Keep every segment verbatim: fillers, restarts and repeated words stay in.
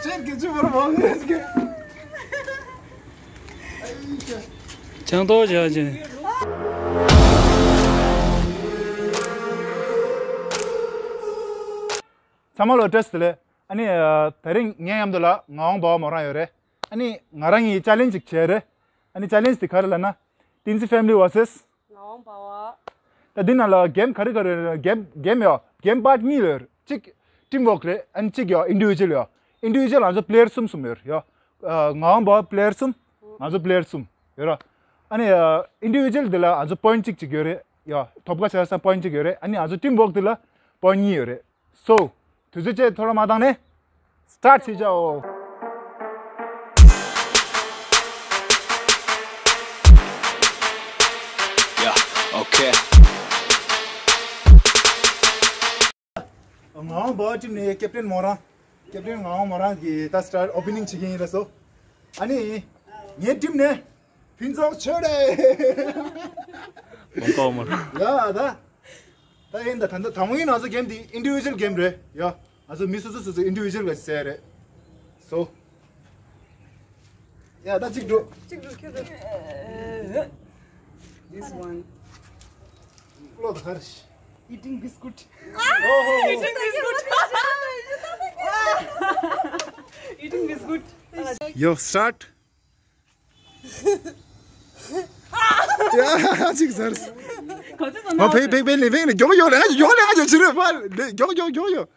ཁྱེད་ཀྱི་ཅི་བར་མང་ངེས་ཀྱི། ཅང་ཏོག་བྱ་ཅན། ཚང་མ་ལ་བཀྲ་ཤིས་བདེ་ལེགས། ཨ་ནི་ཨ་དེ་རིང་ངའི་མཉམ་དུ་ལ་ངག་དབང་འབའ་བ་མོ་རང་ཡོད་རེད། ཨ་ནི་ང་རང་གིས་ཅ་ལེན་ཇི་ཅིག་བྱས་རེད། ཨ་ནི་ཅ་ལེན་ཇི་དེ་ག་རེ་ལབ་ན། ཏིན་ཙི་ཕེ་མི་ལི་ཝར་སེ་སི། ངག་དབང་འབའ་བ། ད་འདི་ནང་ལ་གེམ་ག་རེ་ག་རེ་རེད། གེམ་གེམ་ཡོད། གེམ་པར་ཊི་གཉིས་ཡོད་རེད། གཅིག་ཊིམ་ཝོག་རེད། ཨ་ནི་གཅིག་ཡོད་ཨིན་ཌི་ཝི་ཇུ་ཨལ་ཡོད། ཨིན་ཌི་ཝི་ཇུ་ཨལ་ང་ཚོ་པི་ལེ་ཡར་གསུམ་གསུམ་ཡོད་རེད་ཡོད། ཨ་ངག་དབང་འབའ་བ་པི་ལེ་ཡར་གསུམ། ང་ཚོ་པི་ལེ་ཡར་གསུམ་ཡོད་རེད། ཨ་ནི་ཨ་ཨིན་ཌི་ཝི་ཇུ་ཨལ་འདི་ལ་ང་ཚོ་པོ་ཡིན་ཊི་གཅིག་གཅིག་ཡོད་རེད་ཡོད། ཐོབ་ཁ་བྱས་ཙང་པོ་ཡིན་ཊི་གཅིག་ཡོད་རེད། ཨ་ནི་ང་ཚོ་ཊིམ་ཝོག་འདི་ལ་པོ་ཡིན་ཊི་གཉིས་ཡོད་རེད། སོ། དུས་ཚོད་བཅད་ཐོ་རངས་མ་བཏང་ནས་སི་ཊར་ཊི་བྱེད་བྱའོ། Yeah, okay. ངག་དབང་འབའ་བ་ཊིམ་ནས་ཀེབ་ཊན་མོ་རང་། ཀེབ་ཊན་ངག་དབང་མོ་རང་གིས་ད་སི་ཊར་ཨོ་པེ་ནིང་བྱེད་ཀྱི་ཡིན་ལ་སོ། ཨ་ནི། ངའི་ཊིམ་ནས། ཕུན་ཚོགས་ཆོས་རེད། མོན་གྷོ་མོ་རང་། ཡ་ད། ད་ཡིན་ད་ད་ད་དང་པོ་ཡིན་ང་ཚོ་གེམ་འདི་ཨིན་ཌི་ཝི་ཇུ་ཨལ་གེམ་རེད་ཡ། ང་ཚོ་མི་སོ་སོ་སོ་སོ་ཨིན་ཌི་ཝི་ཇུ་ཨལ་ག་ཟེར་རེད། སོ། ཡ་ད་གཅིག་འགྲོ། གཅིག་འགྲོ་ཁྱོད་འགྲོ། This one. ཀློག་ད་གར། Eating biscuit. Oh, oh, oh. Eating biscuit. Eating biscuit. Yo, start. ཡ་ཅིག་ཟེར། ག་ཚོད་ཟེར་ན། མ་ཕེ་ཕེ་ཕེ་ལེ་ཕེ་ལེ་མགྱོགས་མགྱོགས་ལེ་ང་མགྱོགས་ལེ་ང་མགྱོགས་ཕྱི་རོལ་ཕ་ལེ་མགྱོགས་མགྱོགས་མགྱོགས་མགྱོགས།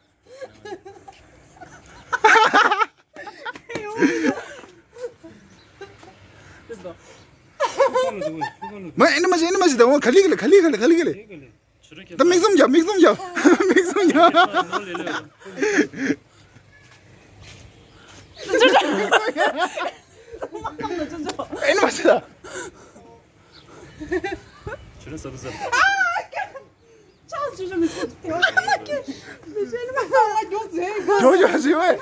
མ་ཨེ་ནི་མ་ཞིག་ཨེ་ནི་མ་ཞིག་ད་འོ་ག་ལི་ག་ལི་ག་ལི་ག་ལི་ག་ལི། ད་མིག་བཙུམ་རྒྱབ་མིག་བཙུམ་རྒྱབ་མིག་བཙུམ་རྒྱབ། ཨེ་ནི་མ་ཞིག་ད། ཁྱོད་རང་ཟ་རུ་ཟ། ཅང་ཅུ་ཅུ་མི་སྲིད་དེ་བ། མི་ཤེས་ནི་མ་ཟ་བ་མགྱོགས་ཟེར། མགྱོགས་མགྱོགས་ཞིག་བས།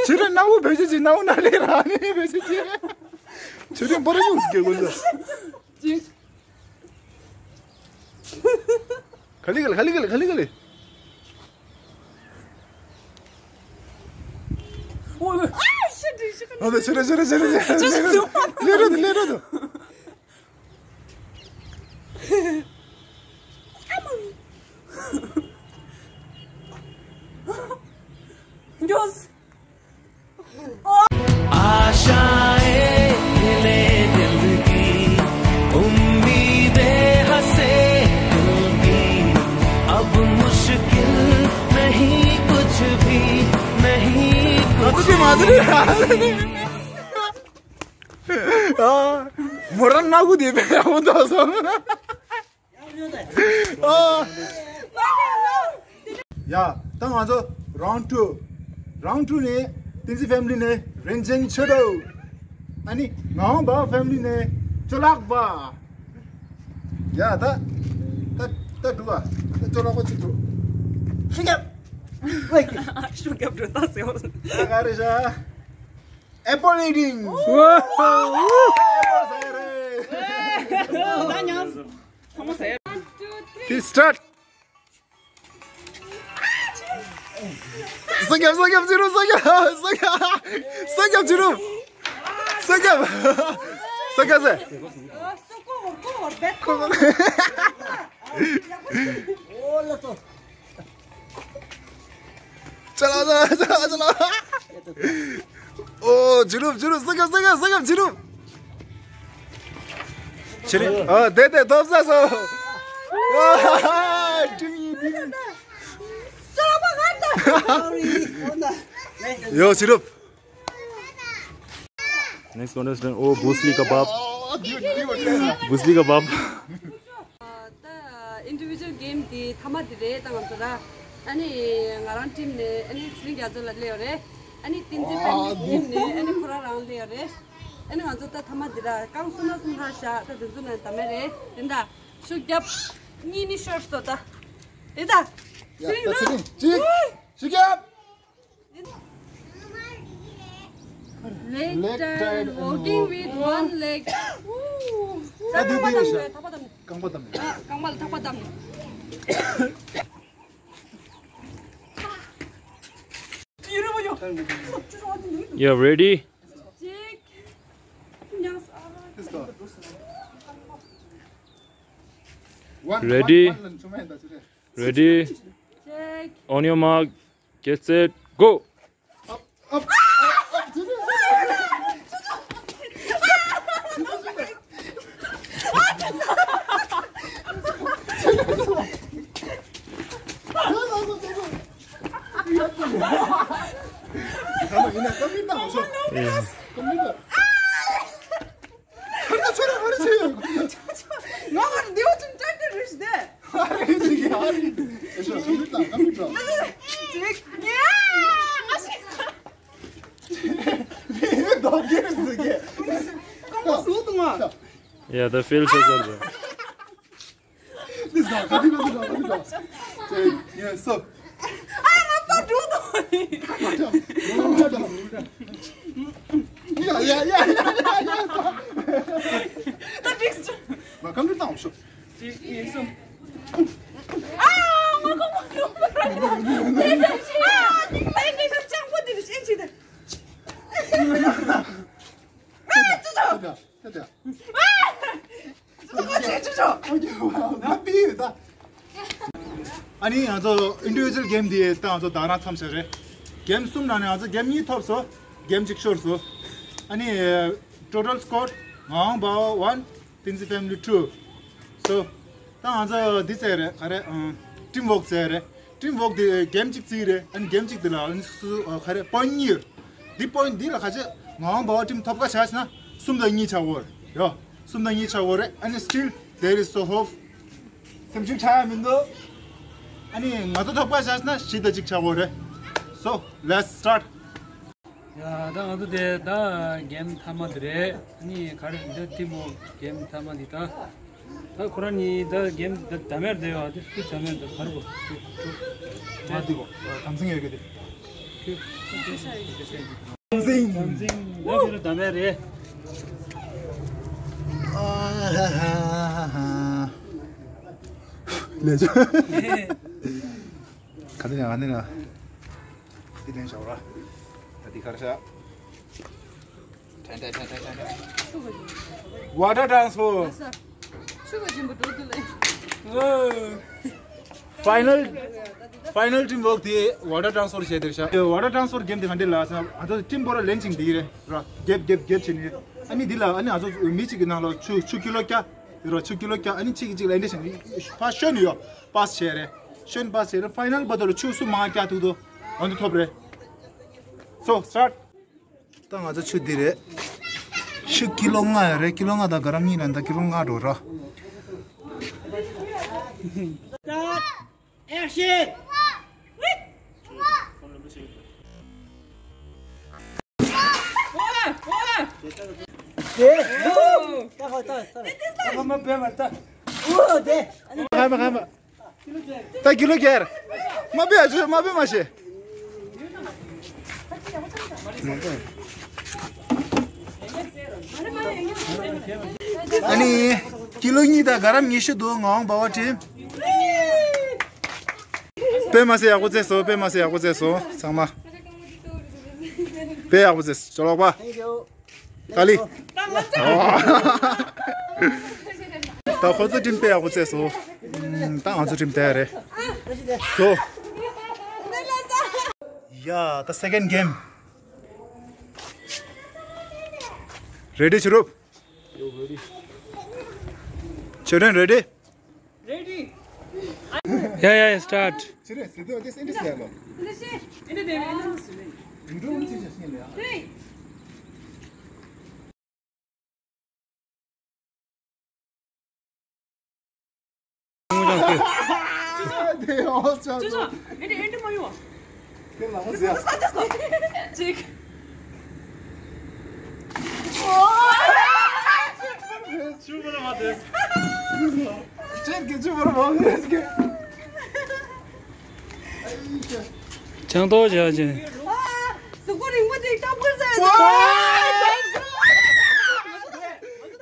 ཁྱོད་རང་སྣ་བུག་བེད་སྤྱོད་ཅིག་སྣ་བུག་ན་ལས་ར་ནི་བེད་སྤྱོད་ཅིག་ཁྱོད་རང་པོ་ར་ཡོང་ཟིག་གེ་གོ་ཟ། ཅིག་ག་ལི་ག་ལི་ག་ལི་ག་ལི་ག་ལི་ག་ལི། ཨོ་ཨོ། ཨ་ཤི་དྲི་ཤི་ཁ་ཨ་ད་ཤི་ར་ཤི་ར་ཤི་ར་ཤི་ར་ཤི་ར་ལེ་ར་དུ་ལེ་ར་དུ། ཨ་མ། ཡོས། आशाएं खिले दिल की, उम्मीदें हंसे दिल की, अब मुश्किल नहीं कुछ भी, नहीं कुछ भी। ཨ། མོ་རང་སྣ་ཁུག་དེ་བས་ཡག་པོ་འདུག་སོང་། ཨ། ཡ། ད་ང་ཚོ་རའུན་ཌི་ཊུ། རའུན་ཌི་ཊུ་ནས་ཏིན་ཙི་ཕེ་མི་ལི་ནས་རིན་ཆེན་ཆོས་གྲོགས། ཨ་ནི་ངག་དབང་འབའ་བ་ཕེ་མི་ལི་ནས་ཅོ་ལགས་པ། ཡ་ད། ད་ད་འགྲོ་བ། ད་ཅོ་ལགས་པ་གཅིག་འགྲོ། ཤི་རྒྱབ། ཤི་རྒྱབ་འགྲོ་ད་ཟེར་བ། ད་ག་རེ་ཤ། Apple eating. Wow. Apple ཟ་ཡ་རེད། ད་ཉམས། ཚང་མ་ཟ་ཡ། One, two, three. Please start. ས་རྒྱབ་ས་རྒྱབ་ཅི་རུ་ས་རྒྱབ་ས་རྒྱབ་ས་རྒྱབ་ཅི་རུ་ས་རྒྱབ་ས་རྒྱབ་ཟེར། ཅ་ལག་ཅ་ལག་ཅ་ལག་ཅ་ལག་ཨོ་ཇི་རུབ་ཇི་རུབ་ས་རྒྱབ་ས་རྒྱབ་ས་རྒྱབ་ཇི་རུབ། ཇི་རུབ་ཨ་དེ་དེ་ཐོབ་ས་སོ། ཨ་ཀྲིང་ཡི་ཀྲིང་། ཡོ་ཇི་རུབ། Next contestant, oh, Bruce Lee kebab. Bruce Lee kebab. ད་individual game དེ་ཐ་མ་དེ་རེད་ད་ང་ཚོ་ར། ཨ་ནི་ང་རང་ཊིམ་ནས་ཨ་ནི་ཚེ་རིང་རྒྱ་མཚོ་ལགས་སླེབས་ཡོད་རེད། ཨ་ནི་བསྟན་འཛིན་ཕ་ནི་ཊིམ་ནས་ཨ་ནི་ཁོ་རང་རང་སླེབས་ཡོད་རེད། ཨ་ནི་ང་ཚོ་ད་ཐ་མ་དེ་ར་རྐང་གསུམ་ན་གསུམ་ལྷག་བཞག་ད་དེ་ཚོ་ནས་ད་མེད་རེད་དེ་འདྲ། ཤུགས་རྒྱབ། གཉིས་ནི་ཤོར་སོང་ད། དེ་ད། ཡ་ཚེ་རིང་ད་ཚེ་རིང་གཅིག་ཤུགས་རྒྱབ། Leg tied walking with one leg. ད་དུས་དུས་རེད་ཤག་རྐང་པ་བསྡམས་ནས། རྐང་པ་བསྡམས་ནས། རྐང་པ་ལ་ཐག་པ་བསྡམས་ནས། You ready? Let's go. Ready? Ready? On your mark. Get set. Go. Up, up, up, up. Yeah, the field is over. This guy, come here, come here, come here. Yeah, so. Yeah, yeah, yeah, yeah, yeah, yeah. Now come to town, sure. ཨ་ནི་ང་ཚོ་individual game འདི་ད་ང་ཚོ་ད་རང་མཚམས་བཞག་རེད། གེམ་གསུམ་ནང་ནས་ང་ཚོ་གེམ་གཉིས་ཐོབ་སོང་། གེམ་གཅིག་ཤོར་སོང་། ཨ་ནི་total score ངག་དབང་འབའ་བ་one, Tinzi family two. So ད་ང་ཚོ་འདི་བཙལ་རེད། ག་རེ་team work བཙལ་རེད། Team work དེ་གེམ་གཅིག་བརྩིས་རེད། ཨ་ནི་གེམ་གཅིག་དེ་ལ་ཨ་ནི་སུ་ག་རེ་point གཉིས་ཡོད། འདི་point འདི་ལ་ག་ཚོད་ངག་དབང་འབའ་བ་team ཐོབ་ཁ་བཞག་ན་གསུམ་དང་གཉིས་ཆགས་ཡོད་རེད། ཡོ། གསུམ་དང་གཉིས་ཆགས་ཡོད་རེད། ཨ་ནི་still there is so hope. སེམས་ཤུགས་ཆག་ཡ་མི་འདུག་ཨ་ནི་ང་ཚོ་ཐོབ་ཁ་བཞག་ན་བཞི་དང་གཅིག་ཆགས་ཡོད་རེད། So let's start. ཡ་ད་ང་ཚོ་དེ་ད་གེམ་མཐའ་མ་དེ་རེད། ཨ་ནི་ག་རེ་འདི་team work གེམ་མཐའ་མ་འདི་ད། ད་ཁོ་རང་གཉིས་ད་གེམ་ད་ད་མེར་བསྡད་ཡོད་ཨ། དེ་སུ་ད་མེར་ད་གར་གོ། མ་འདི་གོ། དམ་སྲིང་ཡོད་གི་དེ། དམ་སྲིང་། དམ་སྲིང་ད་དེ་ད་མེར་རེད། ལས་ཆོ། ག་དེ་ན་ག་དེ་ན། དེ་ལེན་བྱ་བ། ད་དེ་གར་བྱ། Water transfer. Final, final team work དེ་water transfer བྱས་དེར་ཤག water transfer གེམ་དེ་ག་འདྲ་ལ་ཟེར་ན་ཨ་ཚོ་team བོ་ར་ལེན་ཅིང་དེ་རེད་ར། གེབ་གེབ་གེབ་བྱས་ནས་ཨ་ནི་འདི་ལ་ཨ་ནི་ཨ་ཚོ་མི་གཅིག་གི་ནང་ལ་ཆུ་ཆུ་ཀི་ལོ་བརྒྱ་ཡོད་ར། ཆུ་ཀི་ལོ་བརྒྱ་ཨ་ནི་གཅིག་གིས་གཅིག་ལ་ཨེ་འདྲ་བྱས་ནས་ཕར་ཤོན་ཡོད་པཱས་བྱས་རེད། ཤོན་པཱས་བྱས་རེད། ཕའི་ནལ་བར་དུ་ལ་ཆུ་སུ་མང་བརྒྱ་ཐུག་དོ་ཨ་ནི་ཐོབ་རེད། So start. ད་ང་ཚོ་ཆུ་འདི་རེད། ཆུ་ཀི་ལོ་ལྔ་ཡོད་རེད། ཀི་ལོ་ལྔ་དང་ག་རམ་གཉིས་ལ་ད་ཀི་ལོ་ལྔ་འགྲོ་ར། Action! ད་ཀི་ལོ་བརྒྱད། མ་པེ་ཨ་ཅོ་མ་པེ་མ་ཤེ། ཨ་ནི་ཀི་ལོ་གཉིས་དང་ག་རམ་ཉི་ཤུ་འདུག་ངག་དབང་འབའ་བ་ཊིམ། དཔེ་མ་སྲིད་ཡག་པོ་རྩེས་སོང་། དཔེ་མ་སྲིད་ཡག་པོ་རྩེས་སོང་ཚང་མ། དཔེ་ཡག་པོ་རྩེས་སོང་ཅོ་ལོག་པ། ཏཱ་ལི། ད་ཁོ་ཚོ་ཊིམ་དཔེ་ཡག་པོ་རྩེས་སོང་། ད་ང་ཚོ་ཊིམ་དེ་རེད། སོ། ཡ་ད་second game. Ready ཆུ་རུབ། ཆོས་སྒྲོན་ready? Ready. Yeah, yeah, start. ཅང་ཏོ་བྱ་ཅན། གཟུགས་པོ་རིང་པོ་ཅིག་ཏོག་པོ་ཟ།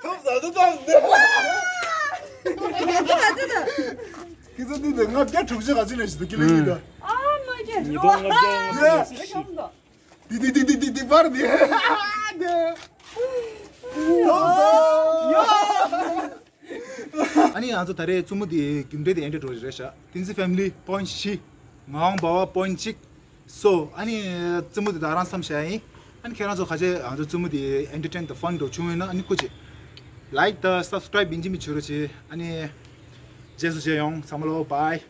ཐོབ་ཟ་ཐོབ་ཟ། ཁྱེད་ཚོ་འདི་ནས་ལྔ་བརྒྱ་དྲུག་ཅུ་ག་ཚོད་ནས་ཞིག་ཏུ་ཀི་ལོ་ཉིས་དང་། ཉིས་སྟོང་ལྔ་བརྒྱ་ལྔ་བརྒྱ། འདི་འདི་འདི་འདི་འདི་འདི་པར་འདི། ཨ་ནི་ང་ཚོ་ད་རེས་རྩེད་མོ་འདི་རྒྱུ་འབྲས་དེ་ཨེ་འདྲ་འགྲོ་རེད་ཤག་བསྟན་འཛིན་ཕེ་མི་ལི་པོ་ཡིན་ཊི་བཞི། ངག་དབང་འབའ་བ་པོ་ཡིན་ཊི་གཅིག་སོ་ཨ་ནི་རྩེད་མོ་འདི་ད་རང་བསམ་བྱས་ཡིན། ཨ་ནི་ཁྱེད་རང་ཚོ་ཁ་ཆེ་ང་ཚོ་རྩེད་མོ་འདི་ཨེན་ཊར་ཊེན་དང་ཕན་འགྲོ་བྱུང་ཡོད་ན་ཨ་ནི་སྐུ་མཁྱེན་ལའིཀ་དང་སབ་སི་ཀ་རའིབ་ཡིན་གཅིག་མིན་གཅིག་བྱེད་རོགས་བྱེད། ཨ་ནི་རྗེས་སུ་མཇལ་ཡོང་། ཚང་མ་ལོ་བྷའི།